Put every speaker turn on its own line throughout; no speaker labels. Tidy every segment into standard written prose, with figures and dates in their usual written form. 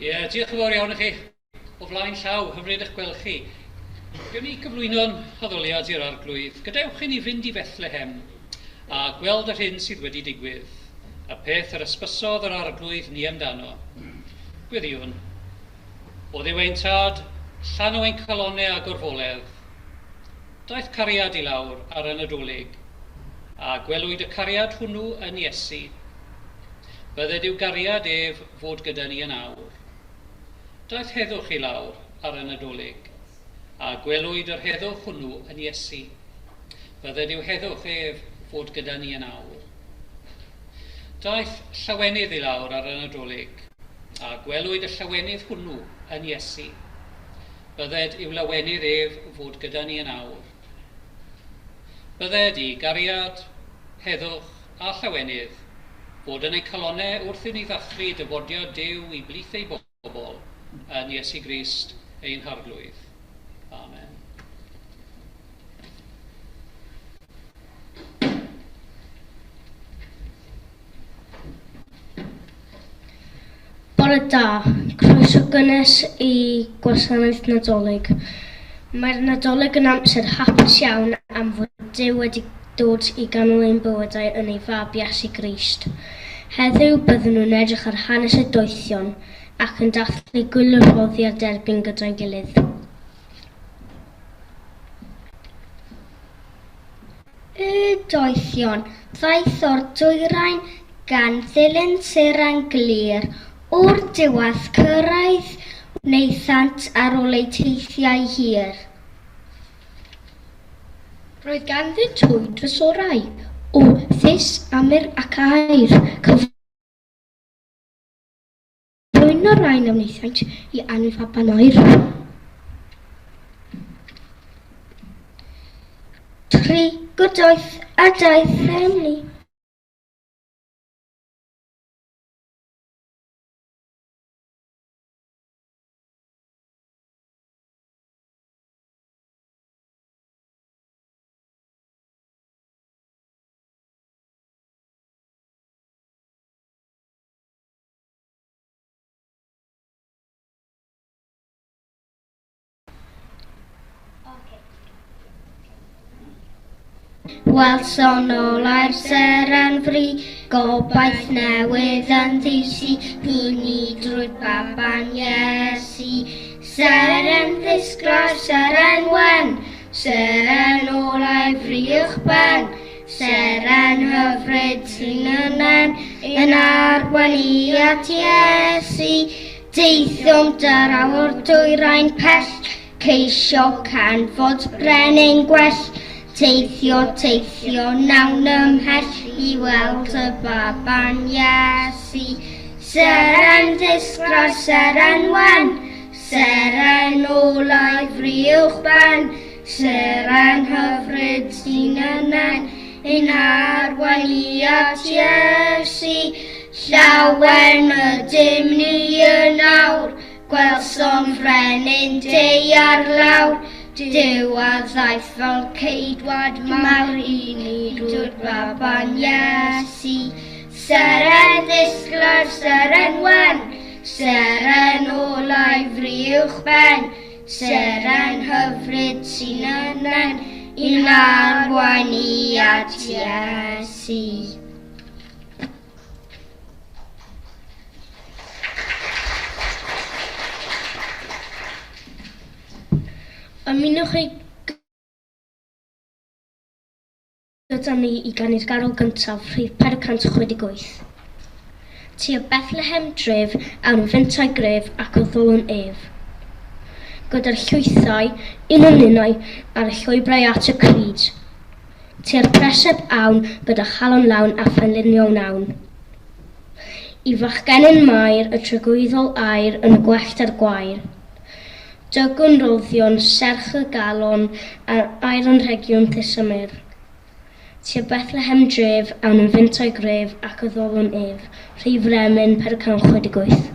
Ie, yeah, diolch yn fawr iawn i chi. O flaen llaw, hyfryd eich gweld chi. Gewn ni gyflwyno'n haddoliad i'r Arglwydd. Gadewch i ni fynd i Fethlehem a gweld yr hyn sydd wedi digwydd, y peth yr ysbysodd yr Arglwydd ni amdano. Gweddïwn. O Dduw ein Tad, llanw ein calonnau â gorfoledd. Daeth cariad i lawr ar y Nadolig, a gwelwyd y cariad hwnnw yn Iesu. Bydded i'w gariad ef fod gyda ni yn awr. Daeth heddwch i lawr ar y Nadolig, a gwelwyd yr heddwch hwnnw yn Iesu. Bydded i'w heddwch ef fod gyda ni yn awr. Daeth llawenydd i lawr ar y Nadolig, a gwelwyd y llawenydd hwnnw yn Iesu. Bydded i'w lawenydd ef fod gyda ni yn awr. Bydded i gariad, heddwch a llawenydd fod yn eu calonnau wrth i ni ddathlu dyfodiad Duw i blith ei bobl yn Iesu Grist ein Harglwydd. Amen.
Bore da, croeso gynnes i gwasanaeth Nadolig. Mae'r Nadolig yn amser hapus iawn am fod Duw wedi dod i ganol ein bywydau yn ei Fab Iesu Grist. Heddiw byddwn yn edrych ar hanes y doethion ac yn dathlu gwyl y rhoddi a'r derbyn gyda'n gilydd. Y doethion ddaeth o'r dwyrain gan ddilyn seren glir o'r diwedd cyrraedd wnaethant ar ôl eu teithiau hir. Roedd ganddynt hwy drysorau o thus, amur ac aur. Cyflwyno'r rhain a wnaethant i Annwyl Faban Oer. Trigodoeth a daeth Emily. Welson olau'r seren fri, gobaith newydd yn ddi i ni drwy'r baban Iesu. Seren ddisglair, seren wen, seren olau fri uwchben, seren hyfryd sy'n ynen, yn arwain i at Iesu. Deithiom draw o'r dwyrain pell, ceisio canfod brenin gwell. Teithio, teithio, nawn ymhell i weld y baban Iesu. Seren ddisglair, seren wen, seren olau fri uwchben, seren hyfryd sy'n ynen, ein arwain i at Iesu. Llawen ydym ni yn awr, Gwelsom frenin daear lawr, Duw a ddaeth fel ceidwad mawr i ni drwy'r baban Iesu. Seren ddisglair, seren wen, seren olau fri uwchben, seren hyfryd sy'n ynen i'n arwain i at Iesu. Ymunwch chi gyda ni i ganu'r garol gyntaf, rhif 468. Tua Bethlehem dref, awn fentau gref ac addolwn ef. Gyda'r llwythau, un o'n ninnau, ar y llwybrau at y cryd. Tua'r preseb awn gyda chalon lawn a phenlinio wnawn. I fachgenyn Mair y tragwyddol air yn y gwellt a'r gwair. Dygwn roddion serch y galon a'r air anrhegion thus a myrrh. Tua Bethlehem dref awn yn fintai gref ac addolwn ef, rhif yr emyn 468.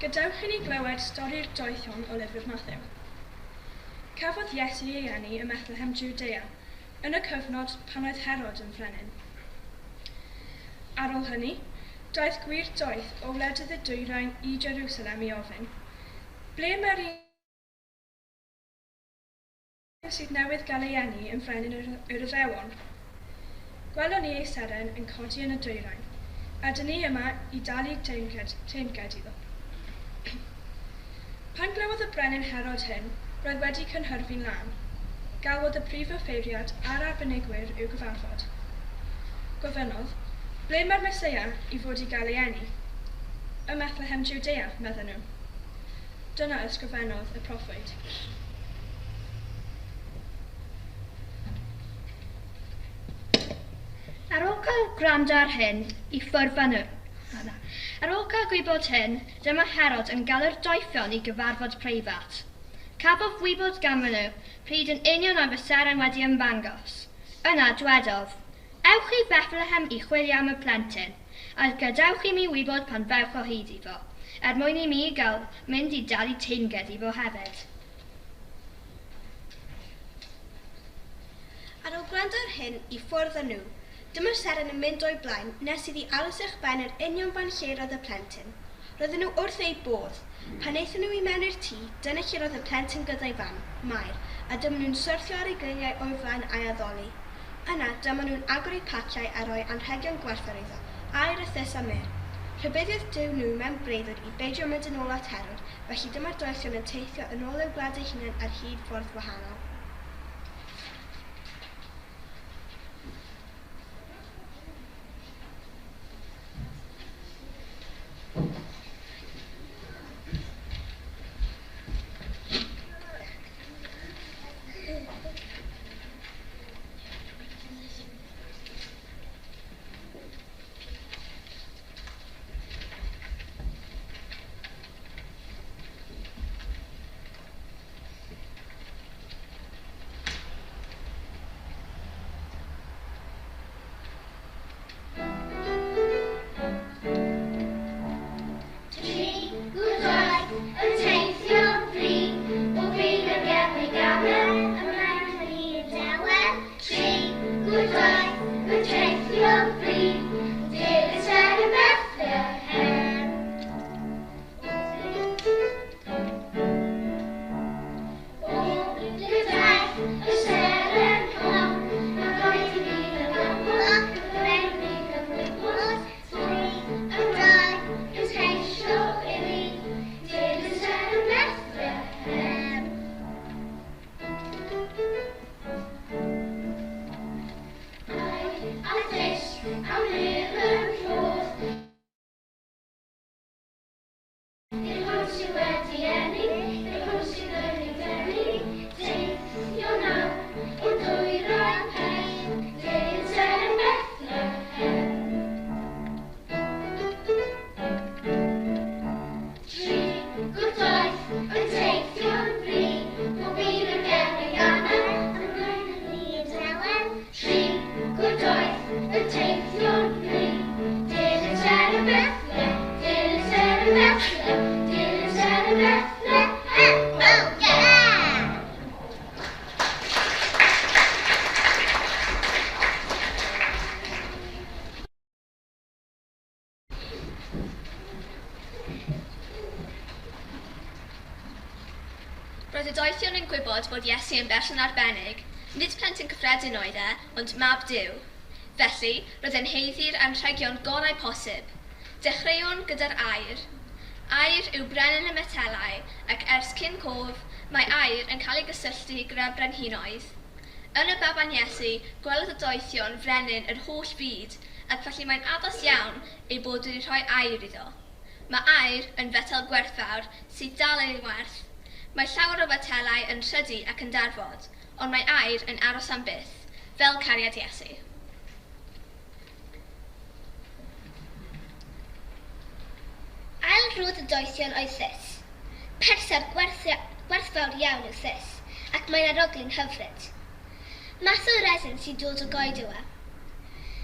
Gadewch i ni glywed stori'r doethion o lyfr Mathew. Cafodd Iesu ei eni ym Methlehem Jwdea yn y cyfnod pan oedd Herod yn frenin. Ar ôl hynny, daeth gwir doeth o wledydd y dwyrain i Jerusalem i ofyn, Ble mae'r un sydd newydd gael ei eni yn frenin yr Iddewon? Gwelwn ni ei seren yn codi yn y dwyrain, a dyn ni yma i dalu teyrnged, teyrnged iddo. Pan glywodd y brenin Herod hyn, roedd wedi cynhyrfu'n lân. Galwodd y prif offeiriad a'r arbenigwyr i'w gyfarfod. Gofynnodd, Ble mae'r Meseia i fod i gael ei eni? Ym Methlehem Jwdea, medden nhw. Dyna ysgrifennodd y proffwyd.
Ar ôl cael gwrando ar hyn, i ffwrdd â nhw. Ar ôl cael gwybod hyn, dyma Herod yn galw'r doethion i gyfarfod preifat. Cafodd wybod ganddyn nhw pryd yn union oedd y seren wedi ymddangos. Yna dwedodd, Ewch i Bethlehem i chwilio am y plentyn. A gadewch i mi wybod pan ddewch o hyd iddo, er mwyn i mi gael mynd i dalu teyrnged iddo hefyd.
Ar ôl gwrando ar hyn, i ffwrdd â nhw. Dyma'r seren yn mynd o'u blaen, nes iddi aros uwchben yr union fan lle roedd y plentyn. Roedden nhw wrth eu bodd. Pan aethon nhw i mewn i'r tŷ, dyna lle roedd y plentyn gyda'i fam, Mair, a dyma nhw'n syrthio ar eu gliniau o'i flaen a'i addoli. Yna, dyma nhw'n agor eu paciau a rhoi anrhegion gwerthfawr iddo, aur a thus a myrr. Rhybuddiodd Duw nhw mewn breuddwyd i beidio mynd yn ôl at Herod, felly dyma'r doethion yn teithio yn ôl i'w gwlad eu hunain ar hyd ffordd wahanol.
Tri gwrtaith yn teithio'n fri o bryd ar gefn ei gamau ymlaen yn hir dawel. Tri gwrtaith yn teithio'n fri, dilyn seren yn Bethlehem. O gydaeth y seren hon, a roedd i fi y gapel ac y brenin gyfwybod, tri y dau yn teithio iddi, dilyn seren yn Bethlehem. Aur a thus a myrrh yn rhodd, I'r hwn sydd wedi eni, i'r hwn sydd yn ei denu, teithio nawr o'r dwyrain pell, dilyn seren Bethlehem. Tri gwrtaith yn teithio'n fri, pob un ar gefn ei gamau, ymlaen yn hir dawel. Tri gwrtaith yn teithio'n fri, dilyn seren Bethlehem, dilyn seren Bethlehem, dilyn seren Bethlehem. Oh yeah!
Roedd y doethion yn gwybod bod Iesu yn berson arbennig. Nid plentyn cyffredin oedd e, ond mab Duw. Felly, roedd e'n haeddu'r anrhegion gorau posib. Dechreuwn gyda'r aur. Aur yw brenin y metelau, ac ers cyn cof, mae aur yn cael ei gysylltu gyda brenhinoedd. Yn y baban Iesu, gwelodd y doethion frenin yr holl fyd, ac felly mae'n addas iawn eu bod wedi rhoi aur iddo. Mae aur yn fetel gwerthfawr sydd dal ei werth. Mae llawer o fetelau yn rhydu ac yn darfod, ond mae aur yn aros am byth, fel cariad Iesu.
Ail rodd y doethion oedd thus. Persawr gwerthfawr iawn yw thus, ac mae'n arogli'n hyfryd. Math o resin sy'n dod o goed yw e.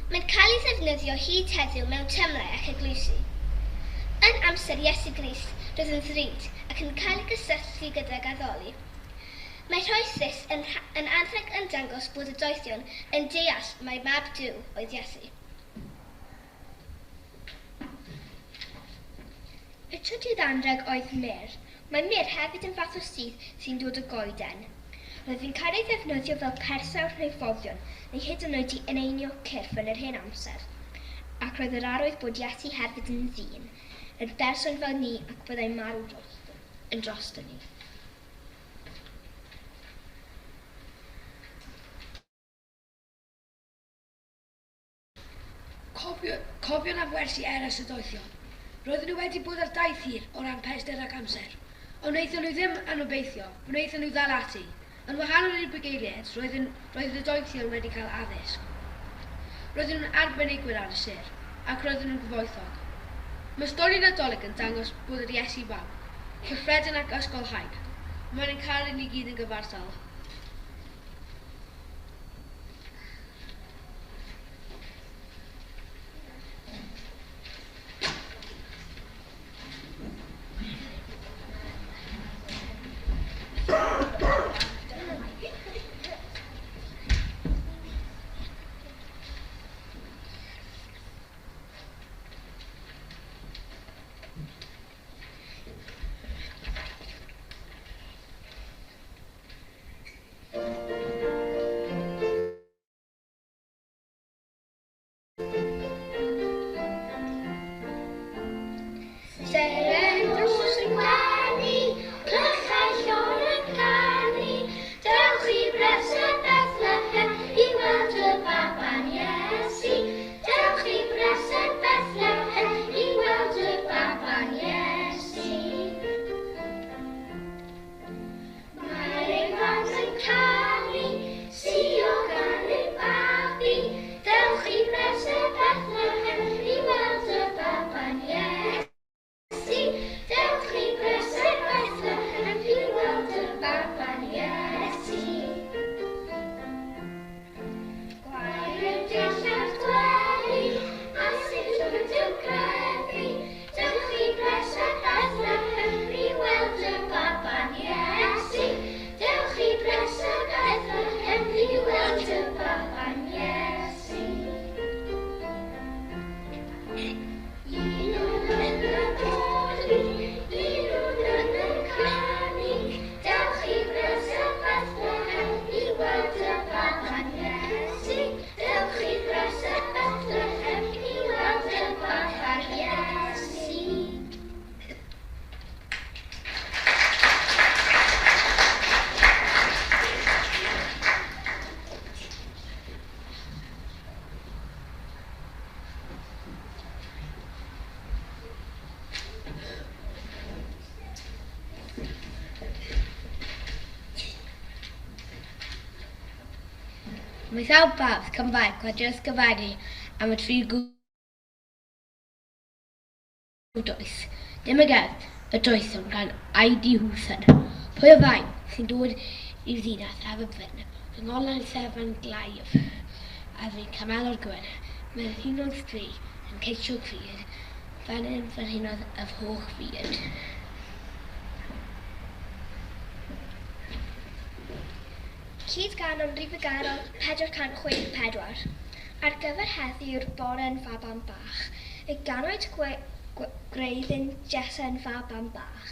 Mae'n cael ei ddefnyddio hyd heddiw mewn temlau ac eglwysi. Yn amser Iesu Grist,
Roedd yn ddrud ac yn cael ei gysylltu gydag addoli. Mae rhoi sus yn, yn anrheg yn dangos bod y doethion yn deall mai mab Duw oedd Iesu. Y trydydd anrheg oedd myrr. Mae myrr hefyd yn fath o sudd sy'n dod o goeden. Roedd yn cael ei ddefnyddio fel persawr neu foddion, neu hyd yn oed i eneinio cyrff yn yr hen amser. Ac roedd yr arwydd bod Iesu hefyd yn ddyn, yn berson fel ni ac byddai'n marw drosto, yn drosto ni.
Cofio, cofion am wersi eraill y doethion. Roedden nhw wedi bod ar daith hir o ran pellter ac amser. Ond wnaethon nhw ddim anobeithio, wnaethon nhw ddal ati. Yn wahanol i'r bugeiliaid, roedden, roedd y doethion wedi cael addysg. Roedden nhw'n arbenigwyr ar y sêr, ac roedden nhw'n gyfoethog. Mae stori Nadolig yn dangos bod yr Iesu bawb, cyffredin ac ysgolhaig. Mae'n ein cael ni gyd yn gyfartal.
Seren drws yn gwenu, clychau llon yn canu, dewch i Breseb Bethlehem i weld y baban Iesu. Dewch i Breseb Bethlehem i weld y baban Iesu. Mae'r ei plant yn canu, sio gan ei babi, dewch i Breseb Bethlehem i weld y baban Iesu. Dewch i Breseb Bethlehem i weld y baban Iesu. Gwair y dillad gwely, a sut wyt yn grefu, dewch i Breseb Bethlehem i weld y baban Iesu. Dewch i Breseb Bethlehem i weld y baban Iesu. Un yn y codi, un yn y canu, dewch i Breseb Bethlehem i weld y baban Iesu. Dewch i Breseb Bethlehem i weld y baban Iesu.
Mae sawl bardd Cymraeg wedi ysgrifennu am y tri gŵr doeth. Dim y gerdd, y doethion gan I.D. Hooson. Pwy o fain sy'n dod i'r ddinas ar y bryn, fy ngolau sefan glaif, a fy camelod gwyn, Mrenhinoedd stri yn ceisio cryd, Frenin frenhinoedd yr holl fyd.
Cyd-gân am rif y garol 464. Ar gyfer heddiw'r bore'n faban bach, y ganwyd gwreiddyn Jese'n faban bach.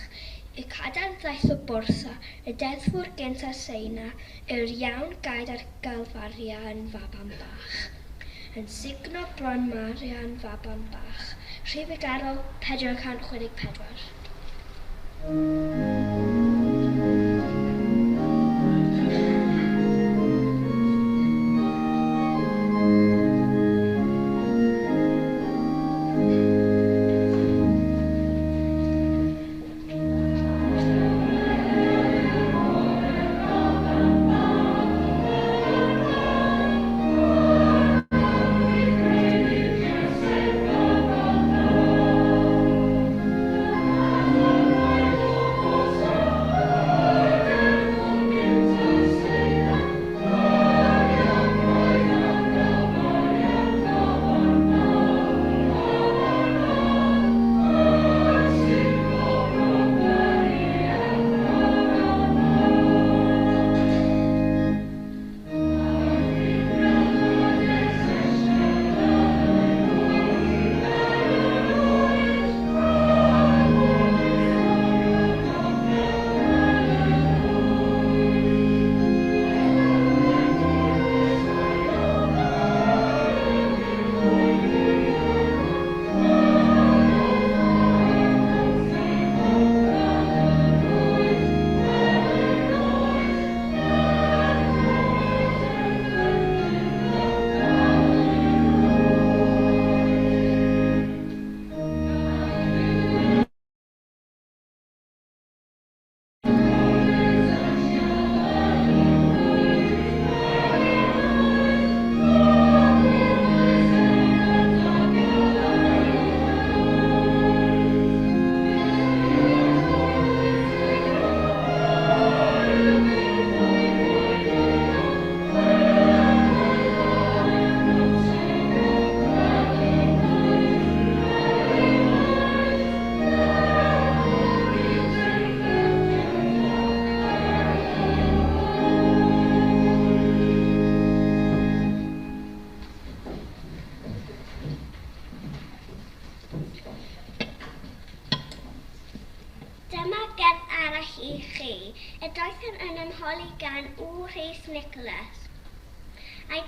Y cadarn ddaeth o Bortha, y deddfwr gynt a Seina, yw'r iawn gaed ar Galfaria yn faban bach. Yn sugno bron Maria yn faban bach. Rhif y garol 464.
Thank you. i chi. Y doethon yn ymholi gan W. Rhys Nicholas. Ai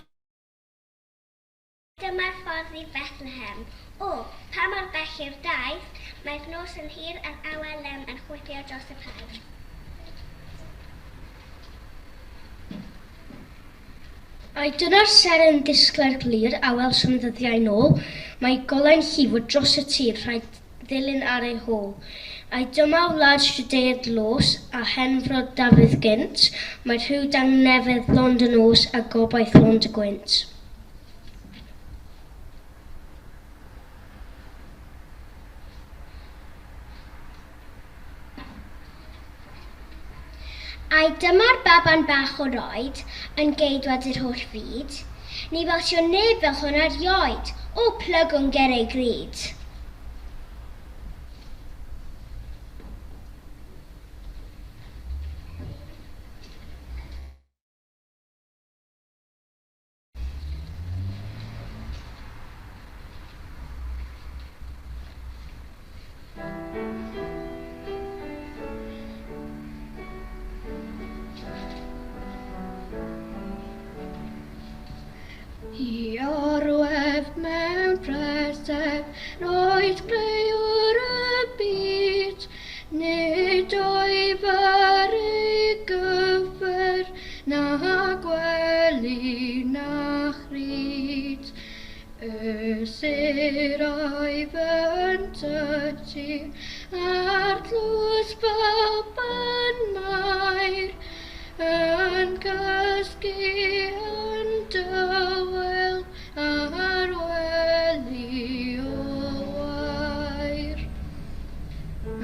dyma'r ffordd i Bethlehem? O, pa mor bell yw'r daith? Mae'r nos yn hir a'r awel lem yn chwipio dros y paith.
Ai dyna'r seren ddisglair glir a welsom ddyddiau nôl? Mae golau'n llifo dros y tir, rhaid ddilyn ar ei hôl. Ai dyma wlad Jwdea dlos, a hen fro Dafydd gynt? Mae rhyw dangnefedd lond y nos, a gobaith lond y gwynt.
Ai dyma'r baban bach o roed, yn geidwad i'r holl fyd? Ni welsio neb fel hwn erioed, o plygwn ger ei gryd!
I orwedd mewn preseb, roedd creuwr y byd, nid oedd ar ei gyfer na gwely na chryd. Y sêr oedd yn tytu a'r tlws baban Mair yn cysgu yn dawel ar wely o wair.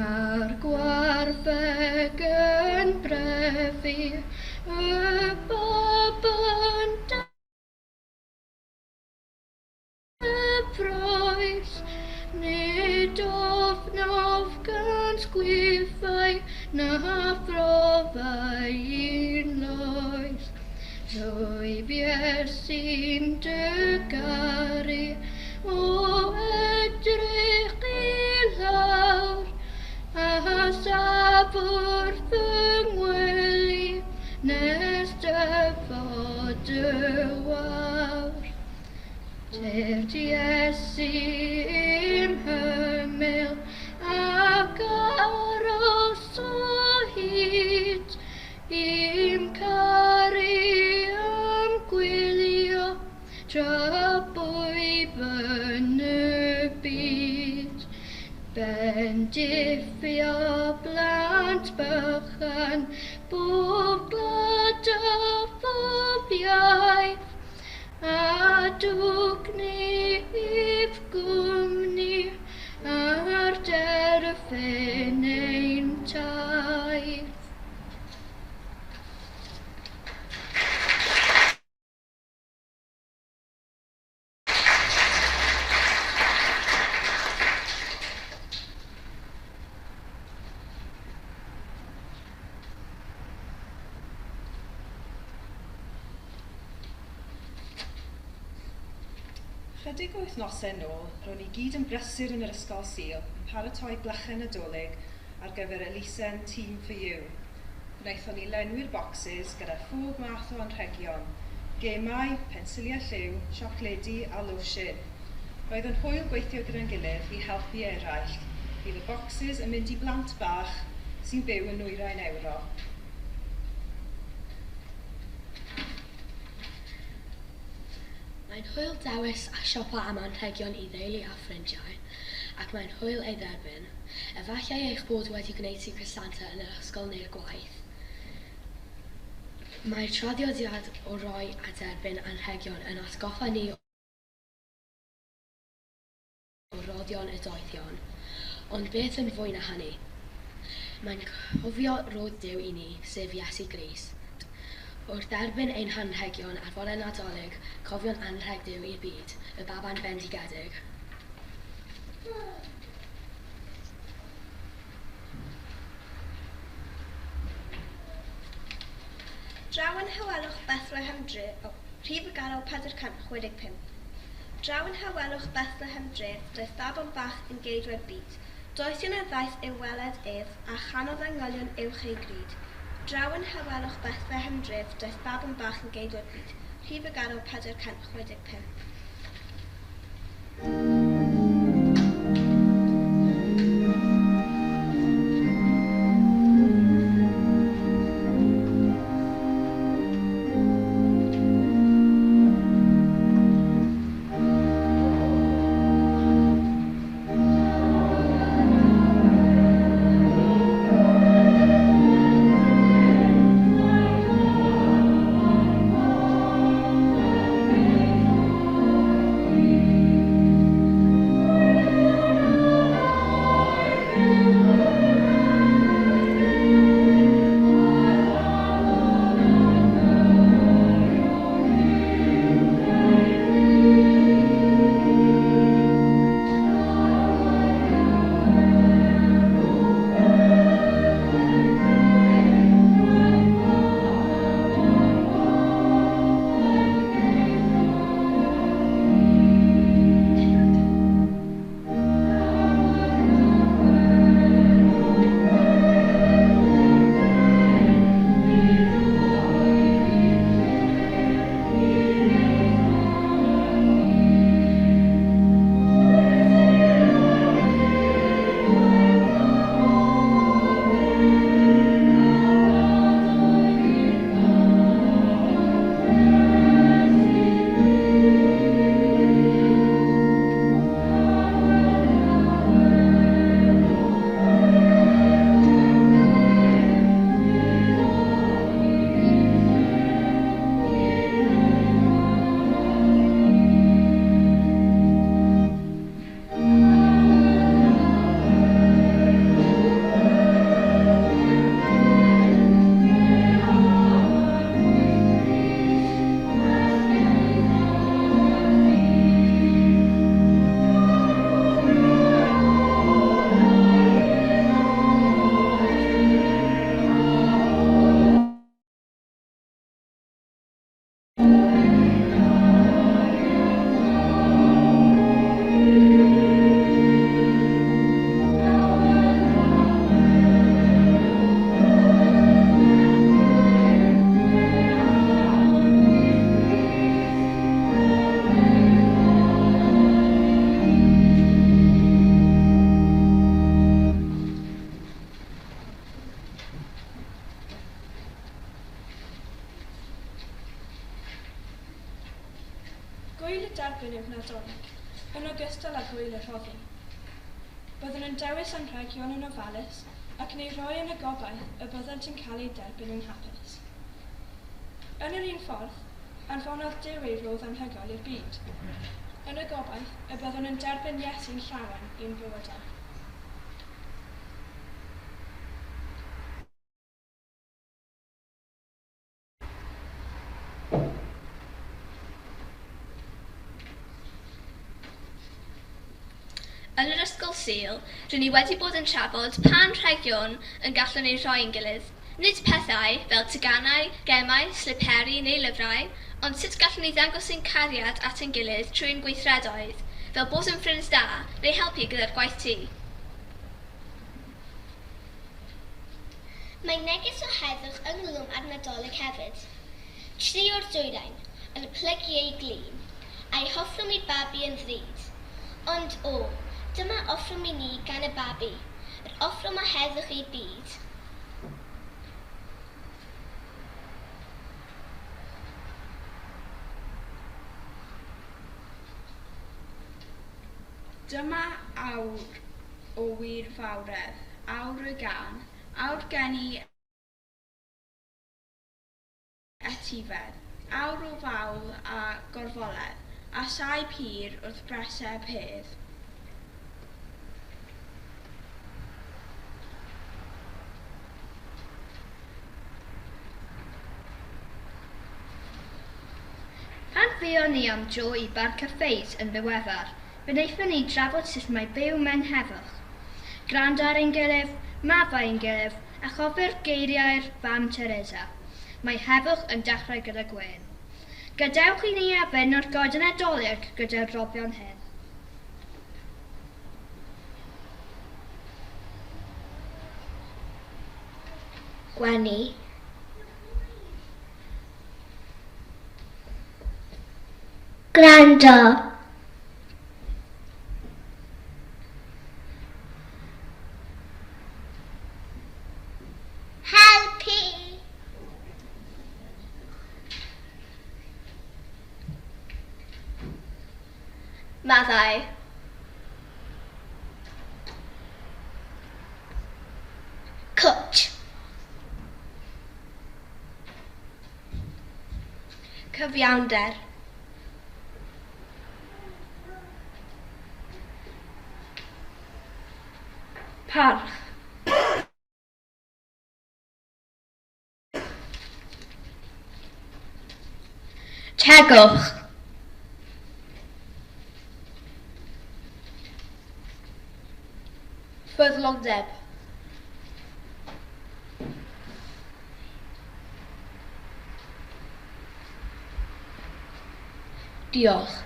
A'r gwartheg yn brefu y baban dyfroes, nid ofnodd gan sgwifau na phrofau un loes. Rwyf Iesu'n dy garu, o edrych i lawr, a saf wrth fy ngwely nes dyfod y wawr. Tyrd Iesu i'm hymyl ac aros o hyd, i'm caru a'm gwylio tra bwyf yn y byd. Bendithio blant bychan, bob gwlad a phob iaith, a dwg ni i'th gwmni ar derfyn ein taith.
Chydig o wythnosau nôl, ro'n i gyd yn brysur yn yr ysgol Sul yn paratoi blychau Nadolig ar gyfer elusen Team for You. Gwnaethon ni lenwi'r bocsys gyda phob math o anrhegion, gemau, pensiliau lliw, siocledi a losin. Roedd yn hwyl gweithio gyda'n gilydd i helpu eraill. Bydd y bocsys yn mynd i blant bach sy'n byw yn Nwyrain Ewrop.
Mae'n hwyl dewis a siopa am anrhegion i ddeulu a ffrindiau, ac mae'n hwyl ei dderbyn. Efallai eich bod wedi gwneud Secret Santa yn yr ysgol neu'r gwaith. Mae'r traddodiad o roi a derbyn anrhegion yn atgoffa ni o roddion y doethion. Ond beth yn fwy na hynny? Mae'n cofio rodd Duw i ni, sef Iesu Grist. Wrth dderbyn ein hanrhegion ar fore Nadolig, cofion anrheg Duw i'r byd, y baban bendigedig.
Draw yn nhawelwch Bethlehem dre, o, rhif y garol 465. Draw yn nhawelwch Bethlehem dref, daeth baban bach yn geidwad byd. Doethion a ddaeth i'w weled ef, a chanodd angylion uwch ei gryd. Draw yn nhawelwch Bethlehem dref, daeth baban bach yn geidwad byd. Rhif y garol 465.
Gŵyl y derbyn yw'r Nadolig, yn ogystal â gŵyl y rhoddi. Byddwn yn dewis anrhegion yn ofalus ac yn eu rhoi yn y gobaith y byddant yn cael eu derbyn yn hapus. Yn yr un ffordd, anfonodd Duw ei rodd anhygoel i'r byd, yn y gobaith y byddwn yn derbyn Iesu'n llawen i'n bywydau.
Yn yr Ysgol Sul, rŷn ni wedi bod yn trafod pa anrhegion yn gallwn eu rhoi i'n gilydd. Nid pethau fel teganau, gemau, sliperi neu lyfrau, ond sut gallwn ni ddangos ein cariad at ein gilydd trwy'n gweithredoedd, fel bod yn ffrind da neu helpu gyda'r gwaith tŷ.
Mae neges o heddwch ynghlwm â'r Nadolig hefyd. Trio'r dwyrain, yn plygu eu glin, a'u hoffrwm i'r babi yn ddrud. Ond, o, dyma offrwm i ni gan y babi, yr offrwm o heddwch i'r byd.
Dyma awr o wir fawredd, awr y gân, awr geni etifedd, awr o fawl a gorfoledd, a saib hir wrth breseb hedd.
Pan fuon ni am dro i Barc y Ffeis yn ddiweddar, fe wnaethon ni drafod sut mae byw mewn heddwch. Gwrando ar ein gilydd, maddau ein gilydd, a chofio'r geiriau'r Fam Teresa, Mae heddwch yn dechrau gyda gwên. Gadewch i ni addurno'r goeden Nadolig gyda'r rhoddion hyn.
Gwenu. Gwrando. Helpu.
Maddau.
Cwtch.
Cyfiawnder.
Parch.
Tegwch.
Ffyddlondeb. Diolch.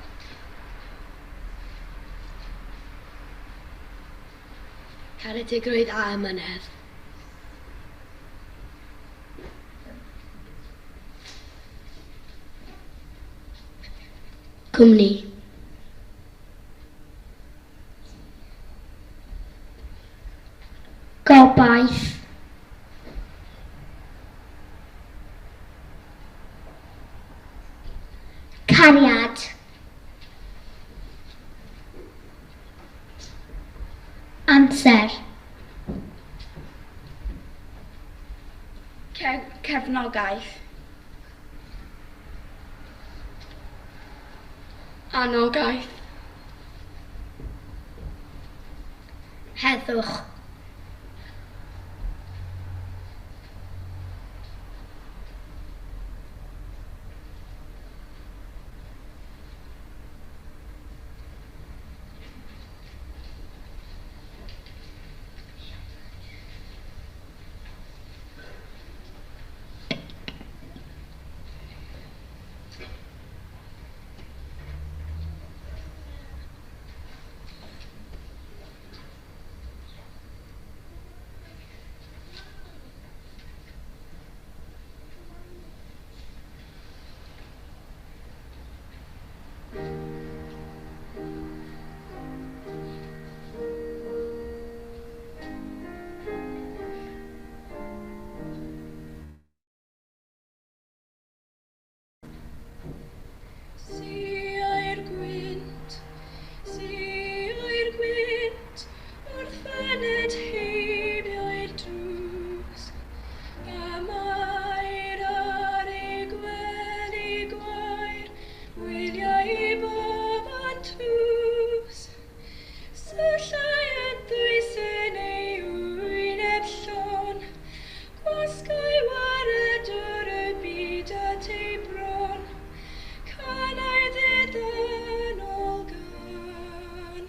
Caredigrwydd a amynedd.
Cwmni. Gobaith. Cariad. Amser.
Cefnogaeth. Anogaeth.
Heddwch.
Siai'r gwynt, siai'r gwynt, wrth fyned heibio'r drws. A Mair ar ei gwely gwair, wyliau bob yn tlws. Syllai yn ddwys yn ei wyneb llon, gwasgai waredwr y byd at ei bron. Canai ddiddanol gan.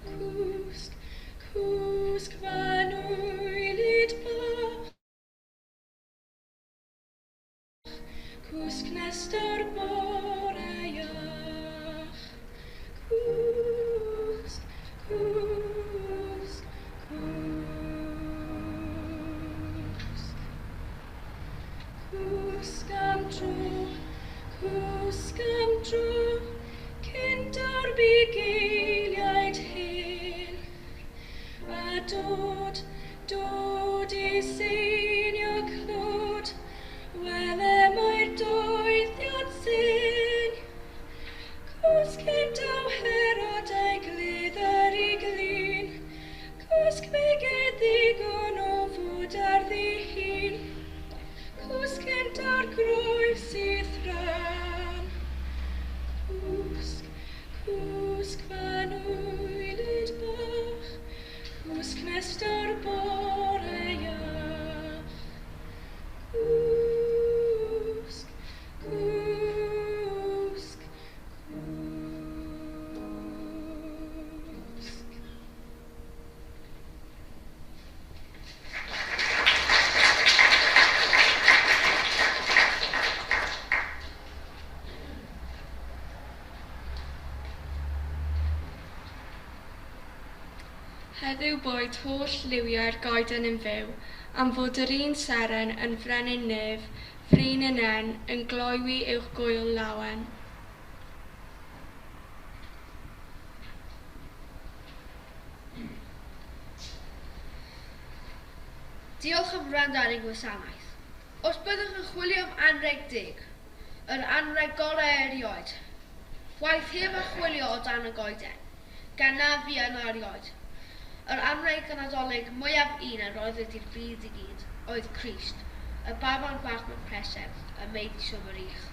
Cwsg, cwsg fanwylyd bach, cwsg nest o'r bore iach. Cwsg, cwsg, cwsg. Cwsg am dro, cwsg am dro, cyn daw'r bugeiliaid hyn. A dod, dod i seinio clod, wele mae'r doethion syn. Cwsg cyn daw Herod a'i glyther i glin, cwsg fe gei ddigon o fwyd ar ddihun. Cwsg cyn daw'r groes i'th ran. Cwsg, cwsg fanwylyd bach, cwsg nes daw'r bore iach. Cwsg, cwsg, cwsg.
Heddiw Boed holl liwiau'r goeden yn fyw, am fod yr un seren yn frenin nef, frin yn en, yn gloywi uwch gŵyl lawen.
Diolch am wrando ar ein gwasanaeth. Os byddwch yn chwilio am anrheg deg, yr anrheg gorau erioed, waeth heb a chwilio o dan y goeden, gan na fu yno erioed. Yr anrheg Nadolig mwyaf un a roeddwyd i'r byd i gyd oedd Crist, y baban bach mewn preseb, y meid i swm yr ych.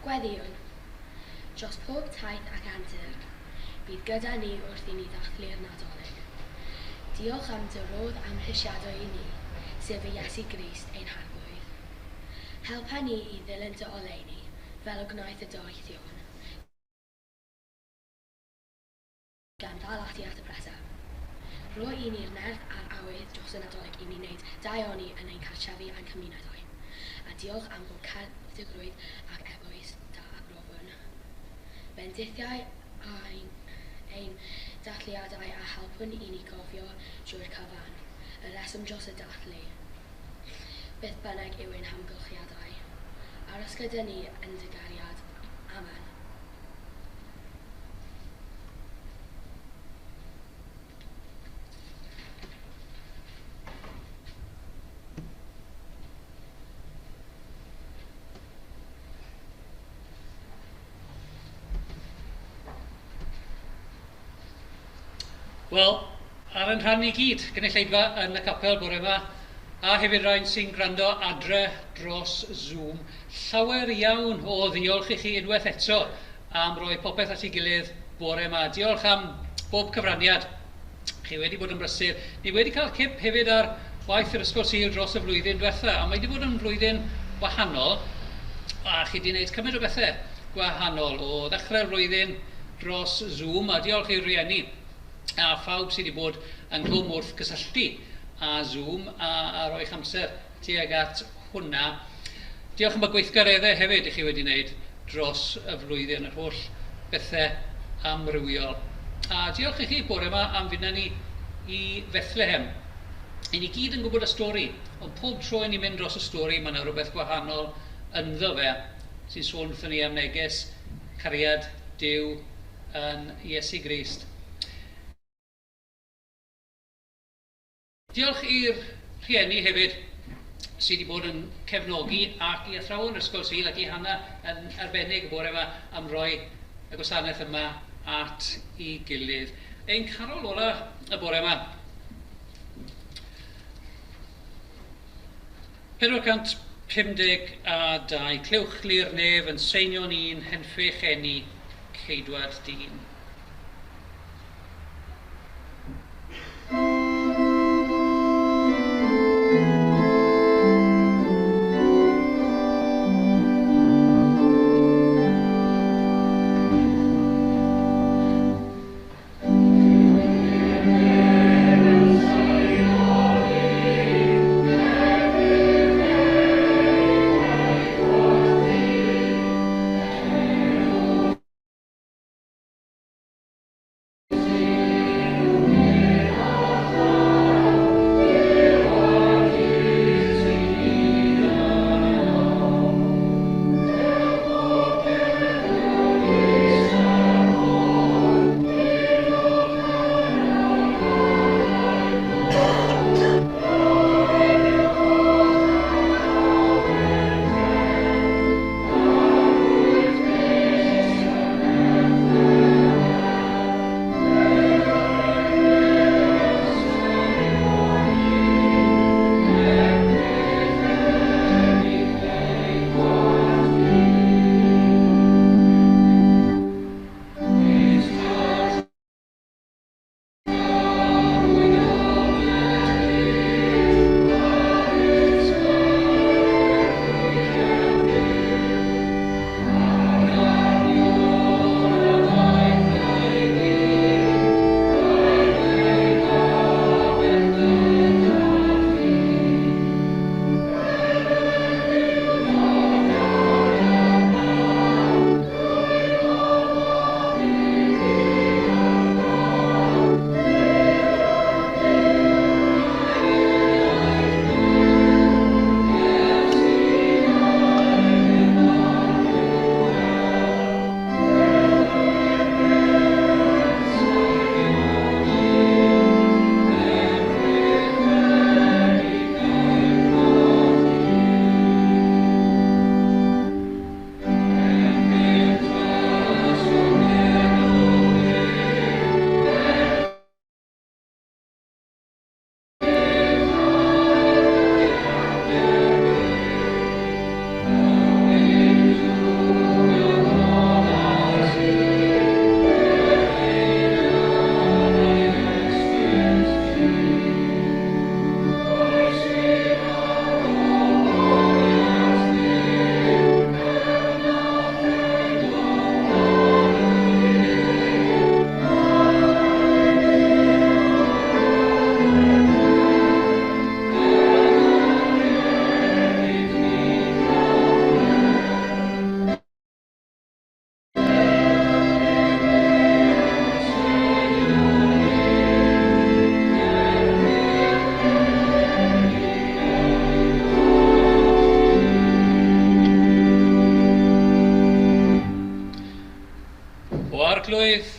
Gweddïwn. Dros pob taith ac antur, bydd gyda ni wrth i ni ddathlu'r Nadolig. Diolch am dy rodd amhrisiadwy i ni, sef y Iesu Grist ein Harglwydd. Helpa ni i ddilyn dy oleuni, fel y gwnaeth y doethion, gan ddal ati at y preseb. Rho i ni'r nerth a'r awydd dros y Nadolig i ni wneud daioni yn ein cartrefi a'n cymunedau. A diolch am bob caredigrwydd ac eglwys da a brofwn. Bendithiau ein, ein dathliadau a helpwn i ni gofio drwy'r cyfan, y rheswm dros y dathlu. Beth bynnag yw ein hamgylchiadau. Aros gyda ni yn dy gariad. Amen.
Wel, ar yn rhan ni gyd, gynulleidfa yn y capel bore yma, a hefyd rhain sy'n gwrando adre dros Zoom, llawer iawn o ddiolch i chi unwaith eto am roi popeth at ei gilydd bore yma. Diolch am bob cyfraniad. Chi wedi bod yn brysur. Ni wedi cael cip hefyd ar waith yr Ysgol Sul dros y flwyddyn diwetha, a mae wedi bod yn flwyddyn wahanol, a chi wedi gwneud cymaint o bethau gwahanol o ddechrau'r flwyddyn dros Zoom, a diolch i'r rieni a phawb sydd wedi bod ynghlwm wrth gysylltu â Zoom a, a roi'ch amser tuag at hwnna. Diolch am y gweithgareddau hefyd i chi wedi wneud dros y flwyddyn, yr holl bethau amrywiol. A diolch i chi bore yma am fynd â ni i Fethlehem. I ni gyd yn gwybod y stori, ond pob tro i ni'n mynd dros y stori, mae yna rhywbeth gwahanol ynddo fe sy'n sôn wrthon ni am neges cariad Duw yn Iesu Grist. Diolch i'r rhieni hefyd sydd wedi bod yn cefnogi ac i athrawon yr Ysgol Sul ac i Hannah yn arbennig y bore yma am roi y gwasanaeth yma at ei gilydd. Ein carol ola y bore yma. 452 Clywch lu'r nef yn seinio'n un henffych eni ceidwad dyn.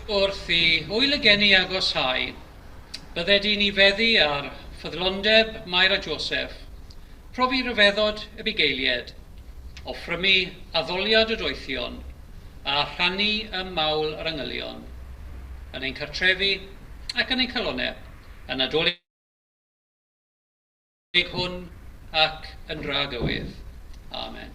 wrth i hwyl y geni agoshau, bydded i ni feddu ar ffyddlondeb Mair a Joseph, profi rhyfeddod y bugeilied, offrymu addoliad y doethion, a rhannu ym mawl yr angylion, yn ein cartrefi ac yn ein calonnau, y Nadolig hwn ac yn dragywydd. Amen.